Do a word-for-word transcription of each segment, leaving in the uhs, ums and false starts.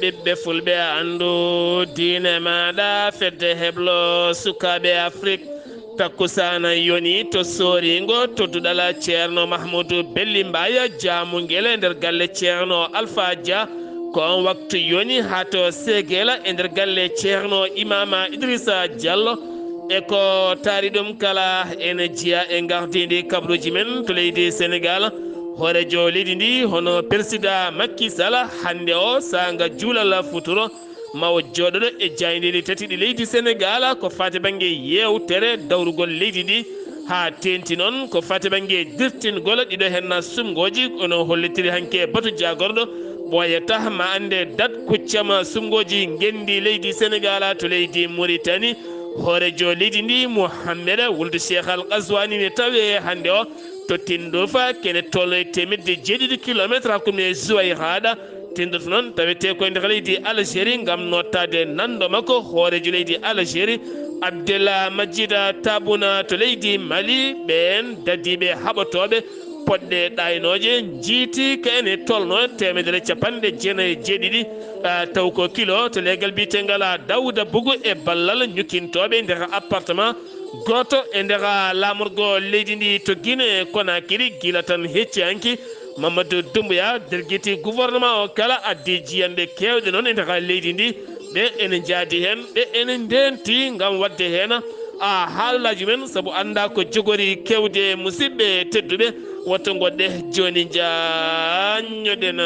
Ɓiɓɓe fulɓe, anndu diine maaɗa, fedde heblo sukaaɓe Afrik. Takkusaana yoni to sooriingo to duɗal Ceerno Mahmuudu Belli Mbaaya, jaamungel e nder galle Ceerno Alfa Dia. Ko on waktu yoni haa to Seegela e nder galle Ceerno Imaama Idrisa Diallo. E ko taari ɗum kala, ene jeyaa e ngardiindi kabaruuji men to leydi Senegaal. Hooreejo leydi ndi, hono Peresidaa Makki Sala, hannde o saanga juulal futuro, ma o jooɗoɗo e jaayndeeji tati ɗi leydi Senegaal, ko faati bannge yeewtere dawrugol leydi ndi, haa teeŋti noon ko faati bannge dirtingol ɗiɗo heen sumngooji, ono hollitiri hanki batu jaagorɗo. Ɓooyata ma annde dat kuccam sumngooji ngenndi leydi Senegaal to leydi Muritani. Hooreejo leydi ndi, Muhammed Wuld Cheikh Al Qazwani, ne tawe hannde o to Tindouf, kene tolno e teemedde jeeɗiɗi kilometre hakkunde Zuwayraɗa. Tindouf noon tawetee ko e nder leydi Algérie ngam nottaade nanndo makko hooreejo leydi Algérie, Abdel Majid Tabuna to leydi Mali. Ɓeen dadiiɓe haɓotooɓe poɗɗe ɗaaynooje njiiti ko ene tolno teemedere capanɗe jeenayi e jeeɗiɗi, ah, taw ko kilo to leegal biyeteengal Dawuda Bugu e ballal ñukkintooɓe nder appartement gooto e nder laamorgo leydi ndi to Guinée Conakry. Gila tan hecci hanki Mamadou Doumbouya dergiti gouvernement o kala, addi jiyanɗe keewɗe noon e nder leydi ndi. Ɓe ene njaadi heen, ɓe ene ndeenti ngam waɗde heen a haalolaaji men, sabu annda ko jogori kewde. Musidɓe tedduɓe, woto ngoɗɗe jooni, njaanñoɗen.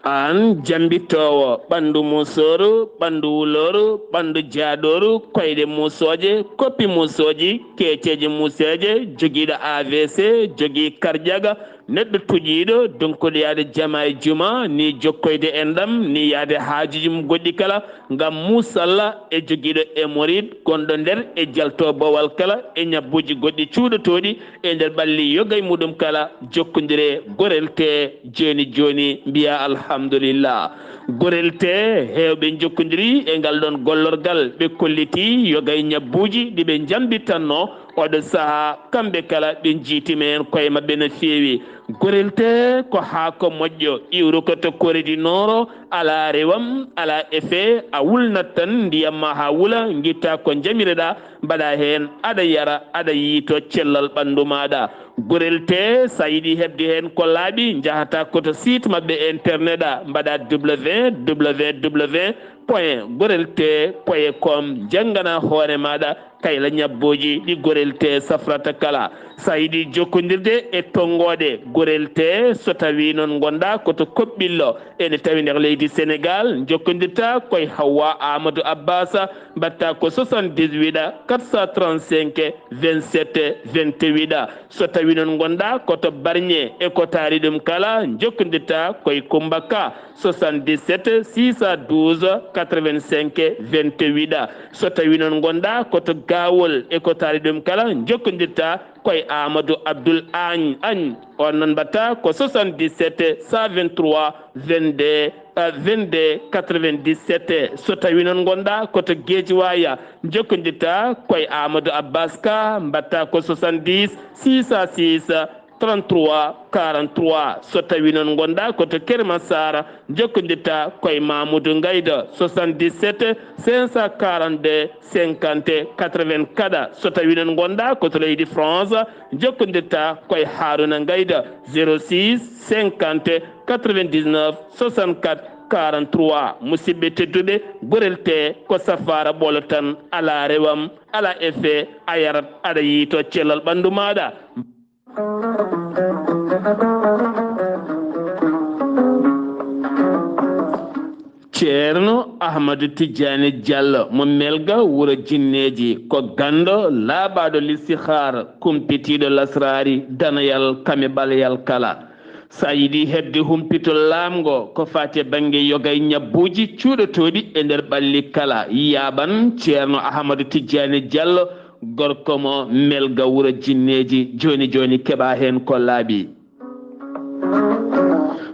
Aan jammbitoowo, ɓanndu musooru, ɓanndu wulooru, ɓanndu jaaɗooru, koyɗe musooje, koppi musooji, keeceeje museeje, jogiiɗo A V C, jogii karjaga, neɗɗo tuƴiiɗo, donkuɗo yaade jama e juma, ni jokkoyde enɗam, ni yaade haajuuji mum goɗɗi kala, ngam muusalla e jogiiɗo hémorroïde gonɗo nder e jalto bowal kala e ñabbuuji goɗɗi cuuɗotooɗi e nder ɓalli yoga e muɗum kala, jokkondire Gorel Tee jooni jooni, mbiya alhamdulillah. Gorel Tee heewɓe njokkondiri e ngal ɗoon gollorgal, ɓe kolliti yoga e ñabbuuji ɗi ɓe njambitanno oɗo sahaa, kamɓe kala ɓe njiitima heen koye maɓɓe no feewi. Gorel Tee ko haako moƴƴo, iwru ko to Corée du Nord, alaa rewam, alaa effet, a wulnat tan ndiyam ma haa wula, ngitta ko njamireɗaa, mbaɗa heen, aɗa yara, aɗa yiyto cellal ɓanndu maaɗa. Gorel Tee, so a yiɗi heɓde heen ko laaɓi, njahata ko to site maɓɓe internet a, mbaɗa www point gorel tee point com, njanngana hoore maaɗa kayla ñabbuuji ɗi Gorel Tee safrata kala. So a yiɗi jokkondirde e tonngooɗe Gorel Tee, so tawii noon ngonɗaa ko to Koɓɓillo, ene tawi nder leydi Senegaal, njokkondirta koye Hawwa Amadou Abbas, mbaɗta ko soixante-dix-huit quatre cent trente-cinq vingt-sept vingt-huit. So tawii noon ngonɗaa ko to Barñe e ko taari ɗum kala, njokkondirta koye Kummba Ka, soixante-dix-sept six cent douze quatre-vingt-cinq vingt-huit. So tawii noon ngonɗaa ko to Gaawol e ko taari ɗum kala, njokkondirta koye Amadou Abdoul Agne. Agne. On noon mbaɗta ko soixante-dix-sept cent vingt-trois vingt-deux, euh, vingt-deux quatre-vingt-dix-sept. So tawii noon ngonɗaa ko to Guédiawaye, njokkondirta koye Amadou Abbas Ka, mbaɗta ko soixante-dix six cent six trente-trois quarante-trois. So tawii noon ngonɗaa ko to Keur Massar, njokkondirta koye Mamoudou Ngayda, soixante-dix-sept cinq cent quarante-deux cinquante quatre-vingt-quatre. So tawii noon ngonɗaa ko to leydi France, njokkondirta koye Harouna Ngayda, zéro six cinquante quatre-vingt-dix-neuf soixante-quatre quarante-trois. Musidɓe tedduɓe, Gorel Tee ko safaara ɓolo tan, alaa rewam, alaa effet, a yarat, aɗa yiyto cellal ɓanndu maaɗa. Ceerno Ahmadu Tijjaani Jallo mo Melga, wuro Jinneeji, ko ganndo laaɓaaɗo listixaar, kumpitiiɗo lasraari, danayal kame ɓaleyal kala. So a yiɗi heɓde humpito laamngo ko faati e bannge yoga e ñabbuuji cuuɗotooɗi e nder ɓalli kala, yaaɓan Ceerno Ahamadu Tijjaani Jallo, gorko mo Melga Wuro Jinneeji. Jooni jooni keɓaa heen ko laaɓi.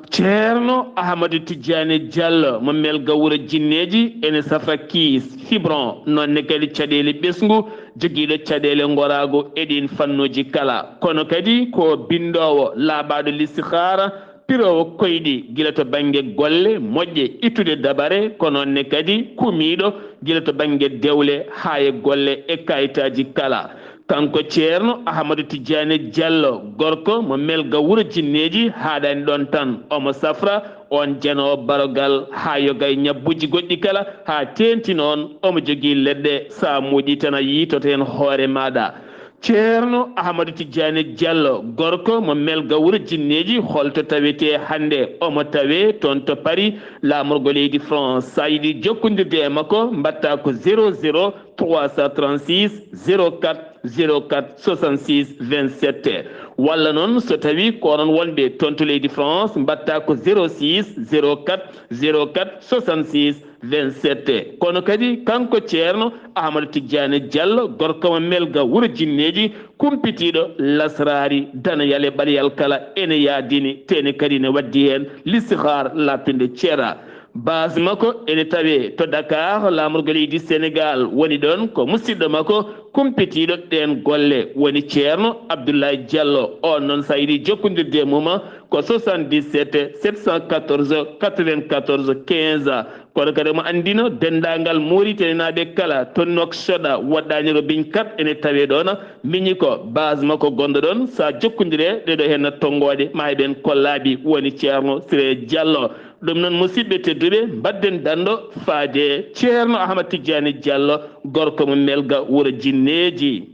Ceerno Ahamadu Tijjaani Jallo mo Melga Wuro Jinneeji ene safra kiis, fibron, noon ne kadi caɗeele ɓesngu, jogiiɗo caɗeele ngoraagu e ɗiin fannuuji kala. Kono kadi ko binndoowo laaɓaaɗo listihaara, piroowo koyɗi gila to bannge golle moƴƴe, ittude dabare, ko noon ne kadi kumiiɗo gila to bannge dewle haa e golle e kayitaaji kala. Kanko Ceerno Ahamadu Tijjaani Jallo, gorko mo Melga Wuro Jinneeji, haaɗaani ɗoon tan, omo safra oon janoowo barogal haa yoga e ñabbuuji goɗɗi kala, haa teeŋti noon omo jogii leɗɗe, so a muuƴii tan a yiytoto heen hoore maaɗa. Ceerno Ahamadu Tijjaani Jallo, gorko mo Melga Wuro Jinneeji, holto tawetee hannde? Omo tawee toon to Paris, laamorgo leydi France. So a yiɗi jokkondirde e makko, mbaɗtaa ko zéro zéro trois cent trente-six zéro quatre zéro quatre soixante-six vingt-sept. Walla noon, so tawii ko onon wonɓe toon to leydi France, mbaɗtaa ko zéro six zéro quatre zéro quatre soixante-six vingt-sept. Kono kadi kanko Ceerno Ahamadu Tijjaani Jallo, gorko mo Melga Wuro Jinneeji, kumpitiiɗo lasraari, danayal e ɓaleyal kala, ene yaadini, tee ne kadi ne waɗdi heen listihaar laaɓtunde ceera. Base makko ene tawee to Dakar, laamorgo leydi Senegal, woni ɗoon ko musidɗo makko kumpitiiɗo ɗeen golle, woni Ceerno Abdoulaye Jallo. Oon noon, so a yiɗi jokkondirde e mum, ko soixante-dix-sept sept cent quatorze quatre-vingt-quatorze quinze. Kono kadi omo anndina denndaangal Moritaninaaɓe kala to Nouakchott, waɗɗaani Robin Kat ene tawee ɗoon, miñi ko base makko gonɗo ɗoon. So a jokkondiree ɗeɗo heen tonngooɗe, ma heɓen ko laaɓi, woni Ceerno Siré Jallo. Ɗum noon, musidɓe tedduɓe, mbaɗden danndo faade Ceerno Ahmad Tijjaani Jallo, gorko mo Melga Wuro Jinneeji.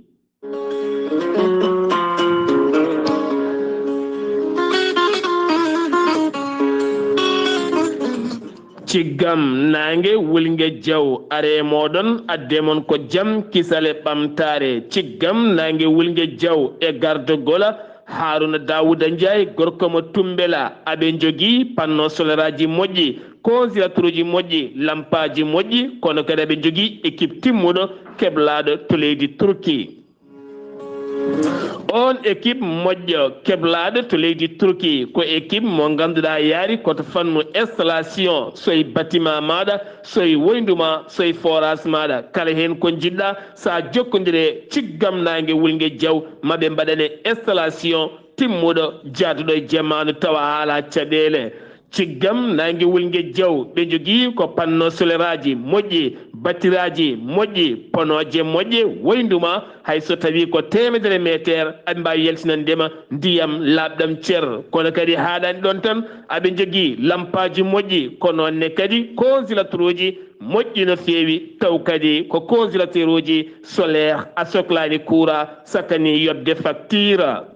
Ciggam naange wulnge jaw, are mooɗon, adde mon ko jam, kisal e ɓamtaare. Ciggam naange wulnge jaw e gardogola, Haruna Dawuda Njaay, gorko mo Tumbela. Aɓe njogii panneau solaire aji moƴƴi, congélateur uji moƴƴi, lampaaji moƴƴi, kono kadi aɓe njogii équipe timmuɗo keblaaɗo to leydi Turki. On équipe moƴƴo keblaaɗo to leydi Turki ko équipe mo ngannduɗaa yaari ko to fannu installation, soy bâtiment maaɗa, soy woyndu ma, soy forage maaɗa, kala heen ko njiɗɗaa, so a jokkondire ciggam naange wulnge jaw, maɓe mbaɗane installation timmuɗo, jaaduɗo e jamaanu, tawa a alaa caɗeele. Ciggam naange wulnge jaw, ɓe njogii ko panneau solaire aji moƴƴi, battiraaji moƴƴi, ponooje moƴƴe, woyndu ma, hay so tawii ko teemedere meeteer, aɓe mbaawi yaltinande ma ndiyam laaɓɗam cer. Kono kadi haaɗaani ɗoon tan, aɓe njogii lampaaji moƴƴi, ko noon ne kadi congélateur moƴƴi no feewi, taw kadi ko congélateur solaire, a soklaani kuuraa, sakkani yoɓde facture.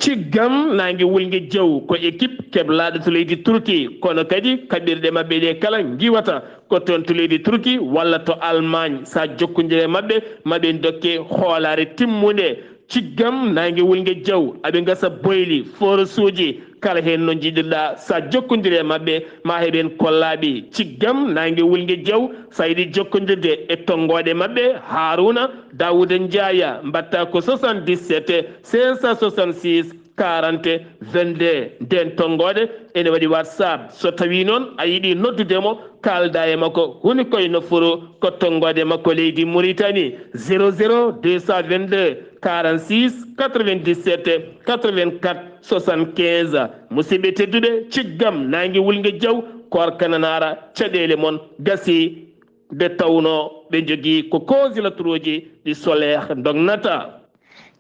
Ciggam naange wulnge jaw ko équipe keblaaɗo to leydi Turki, kono kadi kaɓirɗe maɓɓe ɗe kala ngiwata ko toon to leydi Turki walla to Allemagne. So a jokkondire maɓɓe, maɓe dokke hoolaare timmunde. Ciggam naange wulnge jaw, aɓe ngasa boyli, forosuuji, kala heen no njiɗirɗaa. So a jokkondire maɓɓe, ma heɓen kollaaɓe. Ciggam naange wulnge jaw, so a yiɗi jokkondirde e tonngooɗe maɓɓe, Haruna Dawuda Njaaya, mbaɗta ko soixante-dix-sept cinq cent soixante-six quarante vingt-deux. Nden tonngooɗe ene waɗi WhatsApp. So tawii noon a yiɗi noddude mo, kaalda e makko, huni koye nofuru ko tonngooɗe makko leydi Mauritanie, zéro zéro deux cent vingt-deux quarante-six quatre-vingt-dix-sept quatre-vingt-quatre soixante-quinze. Musidɓe tedduɓe, ciggam naange wulnge jaw, koorka nanaara, caɗeele mon gasii, nde tawnoo ɓe njogii ko congélateur uji ɗi solaire ndognata.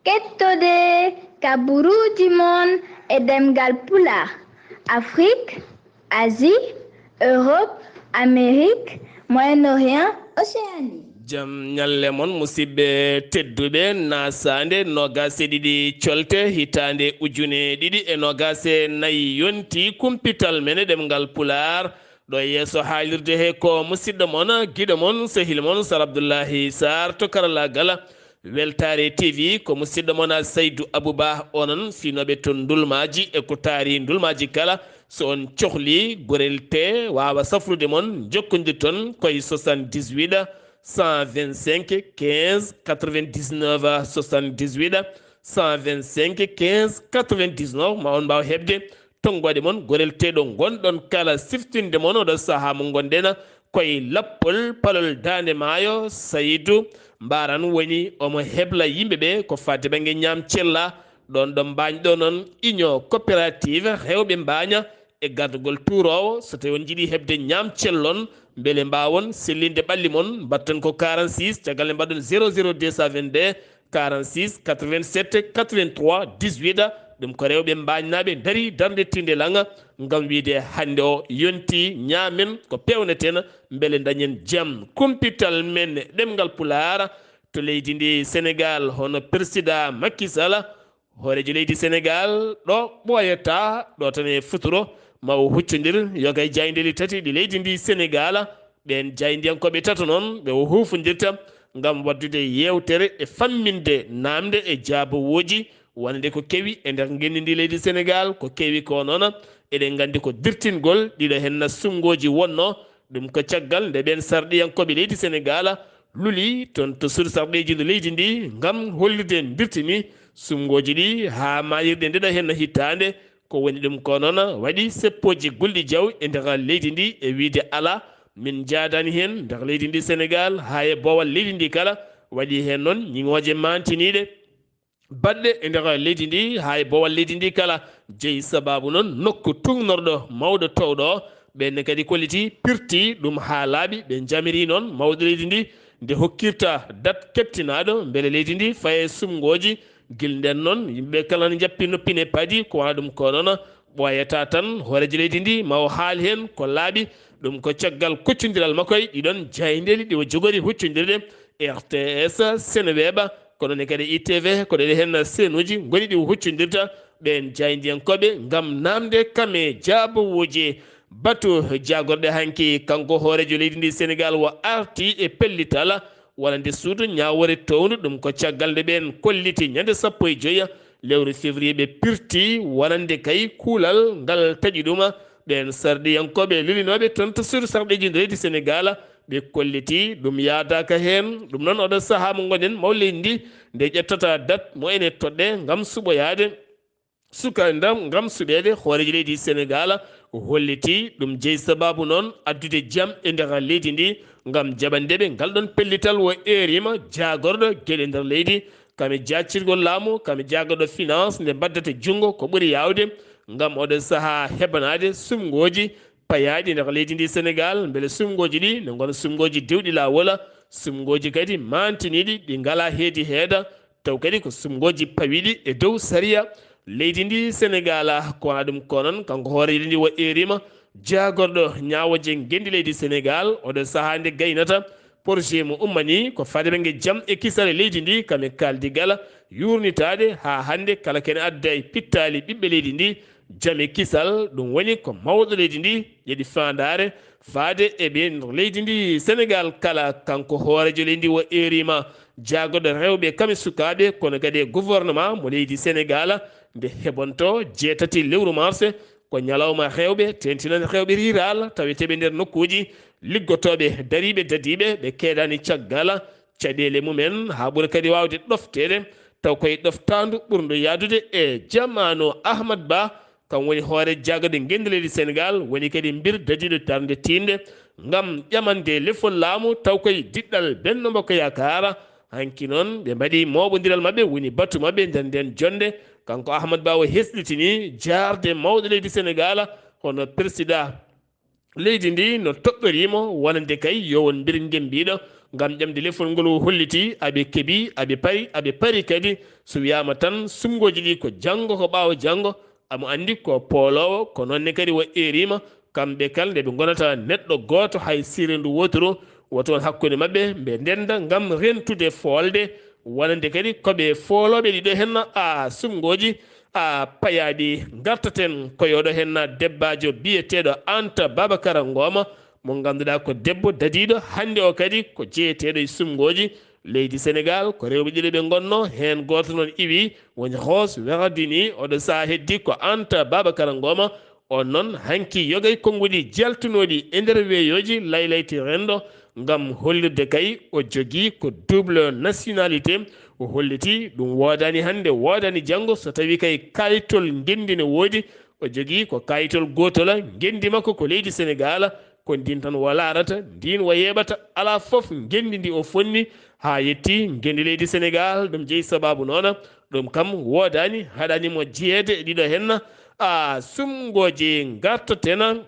Kettode kabaruuji mon e ɗemngal Pulaar, Afrique, Asie, Europe, Amérique, Moyen-Orient, Océanie. Jam ñalle mon, musidɓe tedduɓe, nasaande noogaas e ɗiɗi colte hitaande ujune ɗiɗi e noogaas e nayi yonti kumpital men e ɗemngal Pulaar. Ɗo yeeso haalirde he ko musidɗo mon, giɗo mon, sehil mon, Sar Abdullahi Sar to karallaagal. Weltaare T V ko musidɗo mon Saydu Abuba, onon fiinooɓe to ndulmaaji e ko taari ndulmaaji kala. So on cohli gorel te waawa safrude mon, njokkondir ton koye soixante-dix-huit cent vingt-cinq quinze quatre-vingt-dix-neuf, soixante-dix-huit cent vingt-cinq quinze quatre-vingt-dix-neuf, ma on mbaaw heɓde tonngoode mon gorel te ɗo ngonɗon kala, siftinde mon oɗo sahaa mo ngonɗen koye lappol palol daande maayo. Saydu Mbaran woni omo hebla yimɓe ɓe ko fadde bannge ñaam cella. Ɗon ɗo mbaañɗo noon, Union Coopérative Rewɓe Mbaaña e gardagol tuuroowo, so tawi on njiɗi heɓde ñaam cellon, mbele mbaawon sellinde ɓalli mon, mbaɗton ko quarante-six, caggal nde mbaɗon zéro zéro deux cent vingt-deux, quarante-six quatre-vingt-sept quatre-vingt-trois dix-huit. Ɗum ko rewɓe mbaañnaaɓe ndarii darnde tiinde langa ngam wiyde hannde o yontii, ñaamen ko peewneten mbele ndañen jam. Kumpital men ɗemngal Pulaar to leydi ndi Senegaal, hono Persidaa Makki Sala, hooreejo leydi Senegaal, ɗo ɓooyata ɗo tan e futuro, ma o huccondir yoga e jaayndeeli tati ɗi leydi ndi Senegaal. Ɓeen jaayndiyankooɓe tato noon ɓe o huufondirta ngam waɗdude yeewtere e famminde naamnde e jaabawooji wonande ko kewi e nder ngenndi ndi leydi Senegaal. Ko kewi ko noon, eɗen nganndi ko dirtingol ɗiɗo heen suɓngooji wonno. Ɗum ko caggal nde ɓeen sarɗiyankooɓe leydi Senegaal luli toon to suudu sarɗiiji ndu leydi ndi ngam hollirde mbirtini suɓngooji ɗi haa maayirɗe ndeɗo heen hitaande. Ko woni ɗum ko noon, waɗi seppooji gulɗi jaw e nder leydi ndi e wiyde alaa, min njaadaani heen nder leydi ndi Senegaal haa e boowal leydi ndi kala. Waɗi heen noon ñiŋooje maantiniiɗe baɗɗe e nder leydi ndi haa e boowal leydi ndi kala. Jeyi sabaabu noon nokku tuugnorɗo mawɗo toowɗo o. Ɓeen ne kadi kolliti, pirti ɗum haa laaɓi, ɓe njamiri noon mawɗo leydi ndi nde hokkirta dat keɓtinaaɗo mbele leydi ndi faye suɓngooji. Gila ndeen noon, yimɓe kala ne njappi noppi ne paadi, ko wona ɗum ko noon, ɓooyata tan hooreejo leydi ndi ma o haal heen ko laaɓi. Ɗum ko caggal kuccondiral makko e ɗiɗon jaayndeeli ɗi o jogori huccondirde, R T S, Seneweb, kono ne kadi I T V, ko ɗe heen seenuuji ngoni ɗi o huccondirta ɓeen jaayndiyankooɓe ngam naamnde kam e jaabawooji. Batu jaagorɗe hanki, kanko hooreejo leydi ndi Senegaal o arti e pellital wonande suudu ñaawoore towndu. Ɗum ko caggal nde ɓeen kolliti ñande sappo e joy lewru février ɓe pirti wonande kay kuulal ngal taƴi ɗum. Ɓeen sarɗiyankooɓe lulinooɓe toon to suudu sarɗiiji leydi Senegaal, ɓe kolliti ɗum yaadaaka heen. Ɗum noon oɗo sahaa mo ngonɗen, mawɗo leydi ndi nde ƴettata dat mo ene toɗɗe ngam suɓoyaade suka ndam ngam suɓeede hooreejo leydi Senegaal, holliti ɗum jeyi sabaabu noon addude jam e nder leydi ndi ngam jaɓandeɓe ngal ɗon pellital o eerima jaagorɗo geɗe nder leydi, kam e jaccirgol laamu, kam e jaagorɗo finance nde mbaddata junngo ko ɓuri yaawde ngam oɗo sahaa heɓanaade suɓngooji payaaɗi nder leydi ndi Senegaal, mbele suɓngooji ɗi ne ngona suɓngooji dewɗi laawol, suɓngooji kadi maantiniiɗi ɗi ngalaa heedi heeda, taw kadi ko suɓngooji pawiiɗi e dow sariya leydi ndi Senegaal. Ko wona ɗum ko noon, kanko hooreejo ndi o eerima jaagorɗo ñaawooje ngenndi leydi Senegaal, oɗo sahaa nde gaynata projet mo ummani ko fadde bannge jam e kisal e leydi ndi, kam e kaaldigal yuurnitaade haa hannde kala kene adda e pittaali ɓiɓɓe leydi ndi jam e kisal. Ɗum woni ko mawɗo leydi ndi yeɗi faandaare faade e ɓeen leydi ndi Senegaal kala. Kanko hooreejo leydi o eerima jaagorɗo rewɓe kam e sukaaɓe, kono kadi e gouvernement mo leydi Senegaal nde heɓonto jeetati lewru mars, ko ñalawma rewɓe, teentinan rewɓe riral taweteeɓe nder nokkuuji liggotooɓe, dariiɓe, dadiiɓe, ɓe keedaani caggal caɗeele mumen, haa ɓura kadi waawde ɗofteede, taw koye ɗoftaandu ɓurndu yaadude e jamaanu. Ahmad Ba, kam woni hoore jaagorɗe ngenndi leydi Senegaal, woni kadi mbir dadiiɗo darnde tiinde ngam ƴamande lefol laamu, taw koye diɗɗal Benno Bokk Yaakaar. Hanki noon, ɓe mbaɗi mooɓondiral maɓɓe, woni batu maɓɓe nder nden jonnde. Kanko Ahmad Ba o hesɗitini jaarde mawɗo leydi Senegaal, hono Persidaa leydi ndi no toɗɗoriimo wonande kay yo won mbir ngembiiɗo ngam ƴamde lefol ngol. O holliti aɓe keɓi, aɓe pari, aɓe pari kadi. So wiyaama tan suɓngooji ɗi ko janngo, ko ɓaawo janngo, amo anndi ko pooloowo, ko noon ne kadi o eerima kamɓe kala nde ɓe ngonata neɗɗo gooto, hay sirendu wooturu woto on hakkunde maɓɓe, ɓe ndennda ngam rentude foolde wonande kadi ko ɓe foolooɓe ɗiɗo heen a suɓngooji a payaaɗi. Ngartaten ko yoɗo heen debbaajo biyeteeɗo Anta Babakara Ngooma, mo ngannduɗaa ko debbo dadiiɗo, hannde o kadi ko jeyeteeɗo e suɓngooji, Leydi Senegaal, ko rewɓe ɗiɗo ɓe ngonno, heen gooto noon iwi, woni Roos Werdini, oɗo sahaa heddi ko Anta Babacar Ngoma. On noon, hanki yogay konnguɗi jaltunooɗi e nder weeyooji laylayti renndo, ngam hollirde kay o jogii ko double nationalité. O holliti ɗum woodaani hannde, woodaani janngo, so tawii kay kaayitol ngenndi ne woodi, o jogii ko kaayitol gootol, ngenndi makko ko leydi Senegaal, ko ndin tan o laarata, ndin o yeeɓata, alaa fof ngenndi ndi o fonni haa yetti ngenndi leydi Senegaal. Ɗum jeyi sabaabu noon, ɗum kam woodaani, haɗaani mo jeyeede e ɗiɗo heen, a, suɓngooji. Ngartaten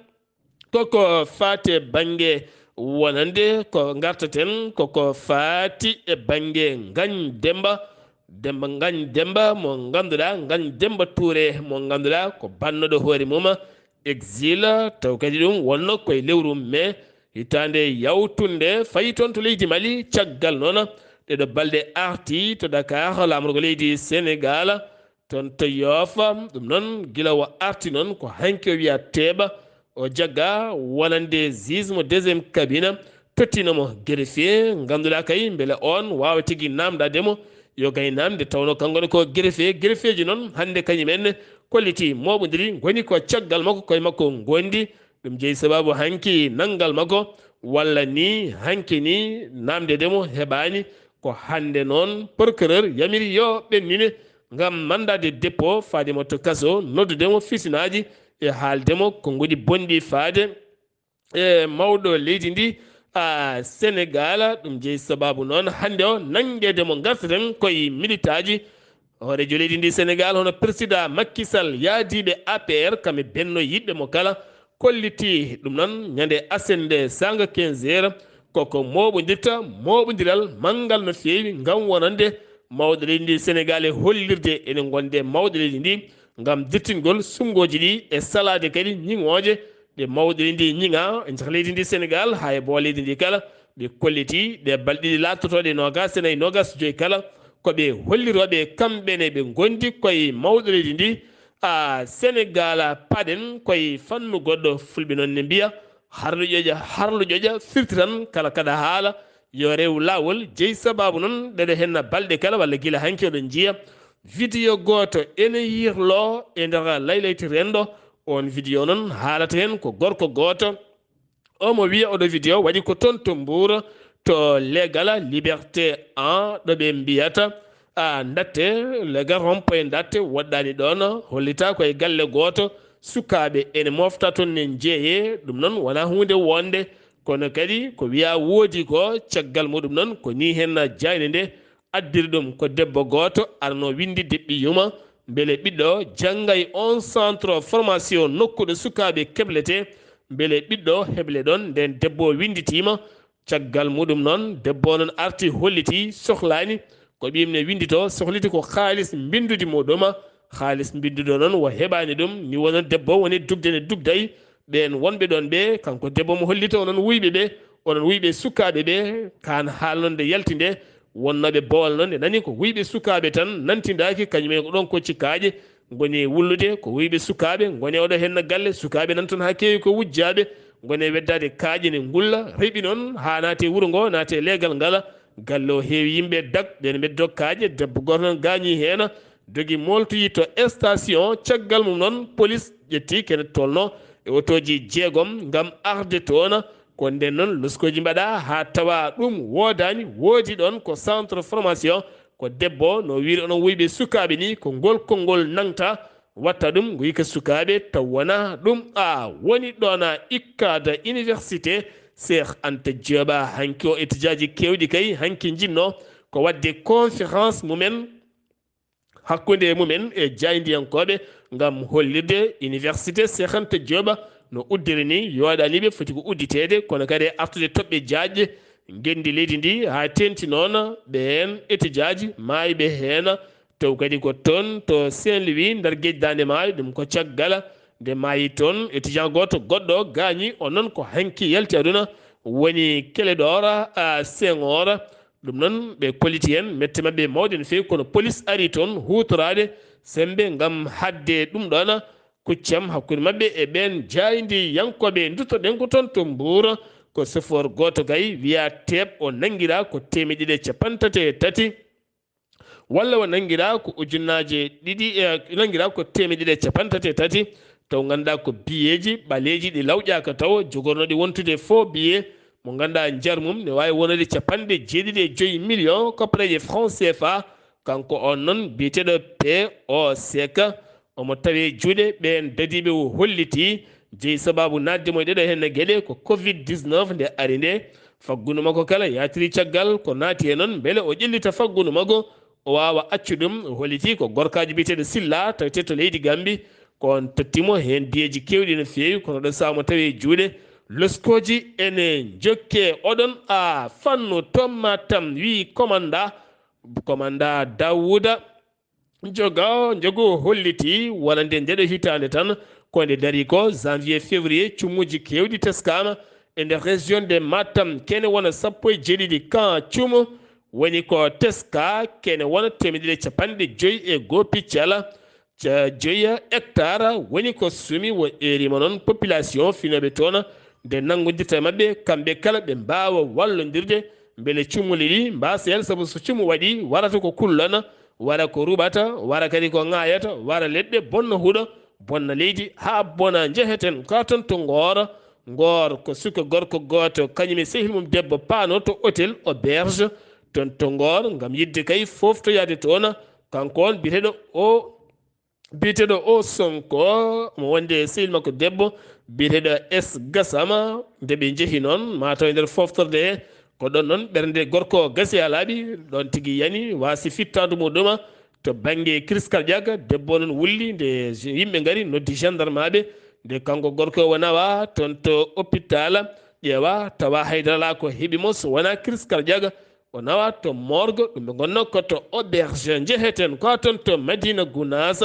koko faati e bannge wonande, ko ngartaten koko faati e bannge Ngagne Demba. Demba, Ngagne Demba mo ngannduɗaa, Ngagne Demba Touré mo ngannduɗaa ko bannooɗo hoore mum exil, taw kadi ɗum wonno koye lewru mai hitaande yawtunde, fayi toon to leydi Mali. Caggal noon ɗeɗo balɗe arti to Dakar, laamorgo leydi Senegaal, toon to Yoff. Ɗum noon, gila o arti noon, ko hanki o wiya teeɓa, o jagga wonande juge mo deuxième cabinet, tottino mo greffier, ngannduɗaa kay mbele oon waawa tigi naamndaade mo, yo gay naamnde, tawnoo kanko ne ko greffier. Greffeeji noon, hannde kañum en kolliti mooɓondiri, ngoni ko caggal makko, koye makko ngondi. Ɗum jeyi sabaabu hanki nanngal makko, walla ni hanki ni naamndeede mo heɓaani. Ko hannde noon procureur yamiri yo ɓennine ngam mandat de dépôt, faade mo to kaso, noddude mo fitinaaji e haalde mo ko ngoni bonɗi faade e mawɗo leydi ndi, a, Senegaal. Ɗum jeyi sabaabu noon hannde o nanngeede mo. Ngartaten koye militaaji hooreejo leydi ndi Senegaal, hono président Macky Sall, yaadiiɓe A P R, kamɓe Benno, yiɗɓe mo kala, kolliti ɗum noon ñande asende saanga quinze heures, koko mooɓondirta mooɓondiral manngal no feewi ngam wonande mawɗo leydi ndi Senegaal e hollirde ene ngonde mawɗo leydi ndi ngam dirtingol suɓngooji ɗi e salaade kadi ñiŋooje ɗe mawɗo leydi ndi ñiŋa e nder leydi ndi Senegaal haa e boowal leydi ndi kala. Ɓe kolliti ɗe balɗe ɗiɗi laaɓtotooɗe noogaas e nayi, noogaas e joy kala, ko ɓe hollirooɓe kamɓe ne ɓe ngondi koye mawɗo leydi ndi. A, Senegaal, paɗen koye fannu goɗɗo. Fulɓe noon ne mbiya, harlo ƴoƴa, harlo ƴoƴa firti tan kala kaɗa haala, yo rew laawol. Jeyi sabaabu noon ɗeɗo henna balɗe kala walla gila hanki oɗon njiya vidéo gooto ene yirlo e nder laylayti renndo. On vidéo noon haalata heen ko gorko gooto. Omo wiya oɗo vidéo waɗi ko toon to Mbuur, to legal Liberté un, ɗo ɓe mbiyata, a, ndatte, legal rond-point ndatte, woɗɗaani ɗoon, hollita ko e galle gooto, sukaaɓe ene mofta toon, ne njeeyee. Ɗum noon wonaa huunde wonde, kono kadi ko wiya woodi ko, caggal muɗum noon ko ni heen jaaynde nde addiri ɗum. Ko debbo gooto arno winnditde ɓiy yuma, mbele ɓiɗɗo jannga e on centre formation nokku ɗo sukaaɓe kebletee, mbele ɓiɗɗo heble ɗoon. Nden debbo winnditiima. Caggal muɗum noon, debbo o noon arti, holliti, sohlaani ko ɓiyum ne winnditoo, sohliti ko kaalis mbinndude muɗum. Kaalis mbinnduɗo noon, o heɓaani ɗum. Ni wonno debbo woni dugde ne dugday. Ɓeen wonɓe ɗoon ɓe, kanko debbo mo hollita onon wuyɓe ɓe, onon wuyɓe sukaaɓe ɓe, kaan haalnonde yalti nde, wonnooɓe Bowal noon, ɓe nani ko wuyɓe sukaaɓe tan, nantindaaki, kañum en ko ɗoon kocci kaaƴe, ngoni wullude, ko wuyɓe sukaaɓe, ngoni oɗo heen no galle, sukaaɓe nan toon haa keewi ko wujjaaɓe, ngoni weddaade kaaƴe ne ngulla, reɓi noon haa naate wuro ngo, naate leegal ngala, galle o heewi yimɓe dag, ɓeen ɓe dokkaaje, debbo gooto noon gaañii heen, dogi mooltoyi to station, caggal mum noon, polis ƴetti kene tolno e otooji jeegom ngam arde toon. Ko nden noon loskooji mbaɗa haa tawa ɗum woodaani, woodi ɗoon ko centre formation, ko debbo no wiiri onon wuyɓe sukaaɓe ni, ko ngol konngol nangta, watta ɗum, ngu yika sukaaɓe, taw wonaa ɗum. A woni ɗoon a ikkada université Cheikh Anta Diop, hanki o étudiaji keewɗi kay, hanki njinno ko waɗde conférence mumen, hakkunde mumen e jaayndiyankooɓe ngam hollirde université Cheikh Anta Diop no uddiri ni, yooɗaani ɓe, foti ko udditeede, kono kadi e artude toɓɓe jaajɗe ngenndi leydi ndi, haa teenti noon ɓeen étudiaji maayɓe heen, taw kadi ko toon to Saint-Louis, nder geej Daande Maayo, ɗum ko caggal nde maayi toon étudiant gooto goɗɗo gaañi, o noon ko hanki yalti aduna, woni Clédor, a, Senghor. Ɗum noon, ɓe kolliti heen mette maɓɓe mawɗe no feewi, kono polis ari toon huutoraade semmbe ngam haɗde ɗum ɗoon kuccam hakkunde maɓɓe e ɓeen jaayndiyankooɓe. Ndutto-ɗen ko toon to Mbuur, ko chauffeur gooto kay wiyaa teeɓ, o nanngiraa ko teemedde ɗiɗi e cappanɗe tati e tati, walla o nanngiraa ko ujunnaaje ɗiɗi, e, nanngiraa ko teemedde ɗiɗi e cappanɗe tati e tati, taw ngannduɗaa ko biyeeji ɓaleeji ɗi lawƴaaka taw, jogornooɗi wontude faux billet, mo ngannduɗaa njar mum ne waawi wonude cappanɗe jeeɗiɗi e joy million koppareeje franc C F A. Kanko on noon biyeteeɗo P O Seck, omo tawee juuɗe ɓeen dadiiɓe, o hollitii jeyi sabaabu naatde mo e ɗeɗo heen geɗe ko covid dix-neuf nde ari nde. Faggundu makko kala yaatiri caggal ko naati heen noon mbele o ƴellita faggundu makko, o waawa accu ɗum. O hollitii ko gorkaajo biyeteeɗo Silla, tawetee to leydi Gambi, ko on totti mo heen biyeeji keewɗi no feewi, kono ɗo sahaa mo tawee juuɗe. Loskooji ene njokke oɗon a fannu to Matam, wii komanda, komanda Dawuda. Jogo, jogo holliti wonande ndeɗo hitaande tan, ko nde darii ko, janvier, février, cumuuji keewɗi teskaama e nder région de Matam. Kene wona sappo e jeeɗiɗi kan cumu woni ko teska, kene wona teemedde ɗiɗi e cappanɗe joy e goo piccal, ca joya hectare woni ko sumi. Wo eerima noon population finooɓe toon nde nanngondirta e maɓɓe, kamɓe kala ɓe mbaawa wallondirde mbele cumuli ɗi mbaasa heen, sabu so cumu waɗi, warata ko kullana, wara ko ruɓata, wara kadi ko ŋaayata, wara leɗɗe, bonna huɗo, bonna leydi, haa bona njeheten ka toon to Ngoor. Ngoor ko suka gorko gooto, kañum e sehil mum debbo paano to hôtel auberge toon to Ngoor, ngam yiɗde kay fooftoyaade toon. Kanko on biyeteeɗo o, biyeteeɗo o Sonko, mo wonde sehil makko debbo biyeteeɗo S Gasama, nde ɓe njehi noon, mataw e nder foftorde he, ko ɗon noon ɓernde gorko o gasi, a laaɓi, ɗon tigi yani, waasi fittaandu muɗuma to bannge crise cardiaque. Debbo o noon wulli, nde yimɓe ngari, noddi gendarmeaɓe, nde kanko gorko o nawa toon to hôpital, ƴeewa, tawa haydara alaa ko heɓi mo so wonaa crise cardiaque. O nawa to morgue, ɗum ɓe ngonno ko to auberge. Njeheten ko toon to Madina Gounass,